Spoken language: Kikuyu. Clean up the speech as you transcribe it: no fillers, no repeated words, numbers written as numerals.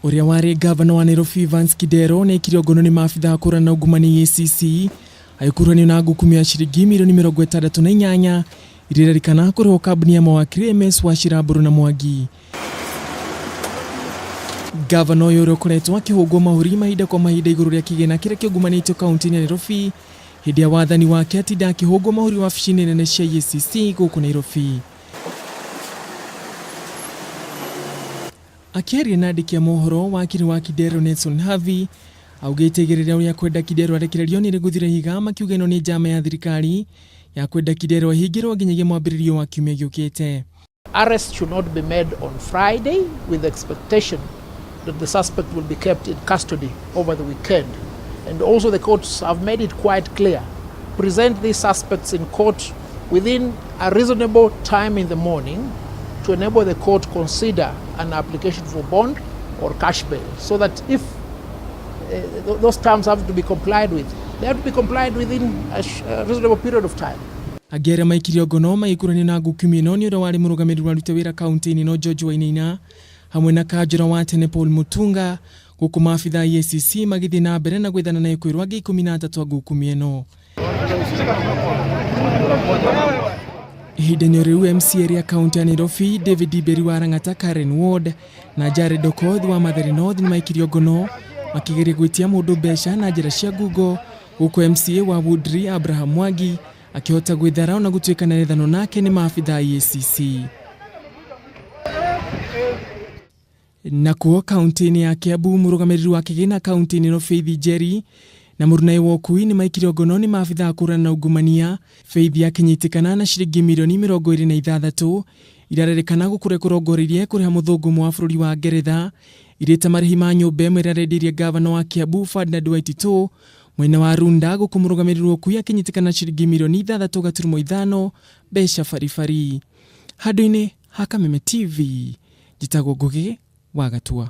Ũrĩa warĩ ngavana wa Nairobi Evans Kidero nĩaikirio ngono nĩ maabithaa a kũhũrana na ungumania EACC agĩkuruhanio na ngukumio ya ciringi mirioni 68 iria irerĩkana kũrĩhwo kambuni ya mawakiri MS Wachira Mbũrũ na Mwangi. Ngavana ũyũ ũrĩa ũkoretwo akĩhũngwo mahũri mahinda kwa mahinda igũrũ rĩa kĩgĩna kĩrĩa kĩungumanĩtio kaunti-inĩ ya Nairobi hĩndĩ ya wathani wake atinda akĩhũngwo mahũri wabici-inĩ nene cia EACC gũkũ Nairobi. Akĩaria na andĩki a mohoro, wakiri wa Kidero Nelson Havi augĩte igerio rĩao rĩa kwenda Kidero arekererio nĩ rĩgũthira ihiga makiuga ĩno nĩ njama ya thirikari ya kwenda Kidero ahingĩrwo nginyagia mwambĩrĩrio wa kiumia gĩũkĩte. Arrest should not be made on Friday with the expectation that the suspect will be kept in custody over the weekend. And also the courts have made it quite clear. Present these suspects in court within a reasonable time in the morning to enable the court to consider an application for bond or cash bail, so that if those terms have to be complied with, they have to be complied within a reasonable period of time. Angĩ arĩa maikirio ngono magĩkuruhanio na ngukumio ĩno nĩ ũrĩa warĩ mũrũgamĩrĩri wa aruti a wĩra kaunti-inĩ ĩno George Wainaina hamwe na kanjũra wa tene Paul Mutunga, gũkũ maabithaa a EACC magĩthiĩ na mbere na gwethana na ekũĩrwo angĩ 13 a ngukumio ĩno. Ihinda-inĩ rĩu MCA rĩa kaunti ya Nairobi David Mberi wa Lang'ata Karen Ward na Jared Okoth wa Mathare North nĩ maikirio ngono makĩgeria gwĩtia mũndũ mbeca na njĩra cia ngungo, gũkũ MCA wa Woodley Abraham Mwangi akĩhota gwĩthara ona gũtuĩka nĩarethanwo nake nĩ maabithaa a EACC. Nakuo kaunti-inĩ ya Kiambu mũrũgamĩrĩri wa kĩgĩna kaunti-inĩ ĩno Faith Njeri na mũrunaĩ wa ũkui nĩ maikirio ngono nĩ maabithaa kũhũrana na ungumania. Faith akĩnyitĩkana na ciringi mirioni 26 irarerĩkana gũkorwo ĩkũrongoreirie kũrĩha mũthũngũ ũmwe wa bũrũri wa Ngeretha irĩ ta marĩhi ma nyũmba ĩmwe ĩrĩa arendeirie ngavana wa Kiambu Ferdinand Waititu mwena wa Runda, gũkũ mũrũgamĩrĩri wa ũkui akĩnyitĩkana na ciringi mirioni 6.5 mbeca baribari. Handũ-inĩ ha Kameme TV, njĩtagwo Ngũgĩ wa Gatua.